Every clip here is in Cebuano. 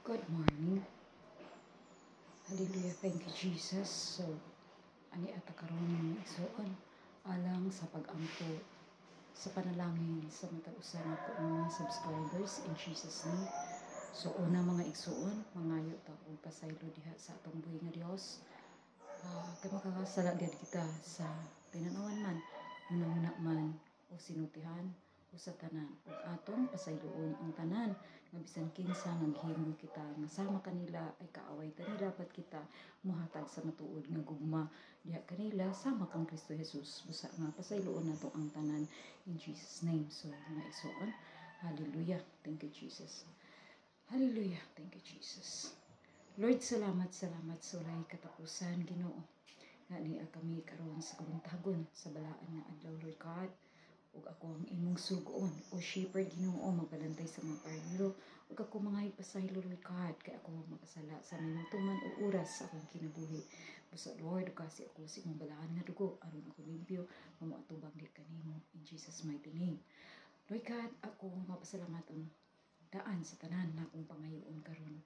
Good morning. Hallelujah. Thank you, Jesus. So, ani ata karon, mga igsoon, alang sa pag-ampo sa panalangin sa matag usa nako mga subscribers in Jesus' name. So, una, mga igsoon, mangayo ta og pasaylo diha sa atong buhi nga Dios. Kay makakasala gyud kita sa tinanawan man, hunahuna man, o sinultihan o sa tanan. Ug atong pasayloon ang tanan nga bisan kinsa nga gihimo kita nga sama kanila ay kaaway ta nila, dapat kita mohatag sa matuod nga gugma diha kanila sama kang Kristo Jesus. Busa nga pasayloon nato ang tanan in Jesus' name. So, mga igsoon, hallelujah. Thank you, Jesus. Hallelujah. Thank you, Jesus. Lord, salamat, salamat sa walay katapusan, Ginoo. Nga nia kami karon sa kabuntagon sa balaan nga adlaw, Lord God. Ug ako ang imong sugoon o shepherd, Ginoo, magbalantay sa mga karnero. Ug ako mga ipasaylo, Lord God, kay ako makasala sa minuto man o oras sa akong kinabuhi. Busa, Lord, kasi ako sa imong balaan nga dugo aron ako limpyo nga moatubang di kanimo in Jesus' mighty name. Lord God, ako mapasalamaton daan sa tanan na akong pangayoon karon.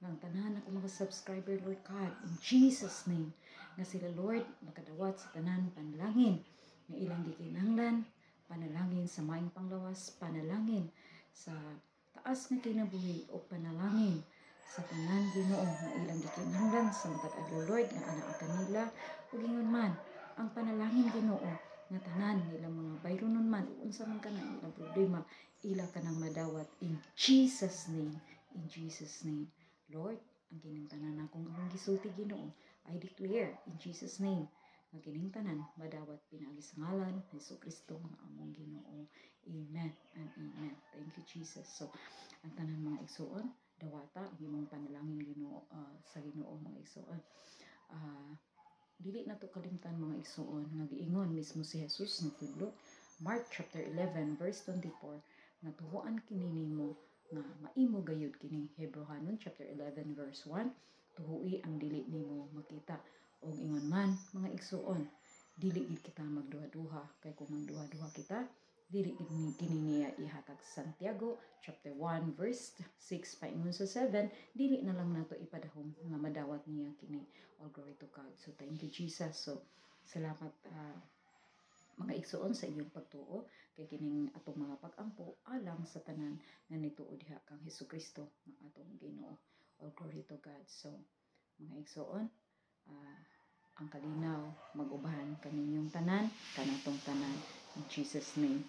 Nga ang tanan akong mga subscriber, Lord God, in Jesus' name, nga sila, Lord, makadawat sa tanan panalangin nga ilang gikinahanglan, panalangin sa maayong panglawas, panalangin sa taas nga kinabuhi o panalangin sa tanan, Ginoo, nga ilang gikinahanglan sa matag adlaw, Lord, nga anaa kanila. Ug ingon man ang panalangin, Ginoo, nga tanan nilang mga bayronon man o unsa man kana ilang problema, ila kanang madawat in Jesus' name, in Jesus' name. Lord, ang kining tanan akong akong gisulti, Ginoo, I declare in Jesus' name nga kining tanan madawat pinaagi sa ngalan ni Hesus Kristo nga among Ginoo. Amen and amen. Thank you, Jesus. So, ang tanan, mga igsuon, dawata ang imong panalangin, Ginoo, sa Ginoo, mga igsuon. Dili na to kalimtan, mga igsuon, nga giingon mismo si Jesus nagtudlo, Mark chapter 11 verse 24, nga tuhuan kini nimo nga maimo gayud kini. Hebreohanon chapter 11 verse 1, tuhui ang dili nimo makita. Ug ingon man, mga igsuon, dili gid kita magduha-duha, kay kung magduha-duha kita, dili gid ni kini niya ihatag. Santiago chapter 1 verse 6 paingon sa 7, dili na lang nato ipadahom nga madawat niya kini. All glory to God. So thank you, Jesus. So salamat, mga igsuon, sa inyong pagtuo kay kining atong mga pag-ampo alang sa tanan nga nituo diha kang Hesus Kristo nga atong Ginoo. All glory to God. So, mga igsuon, ang kalinaw mag-uban kaninyong tanan, kanatong tanan in Jesus' name.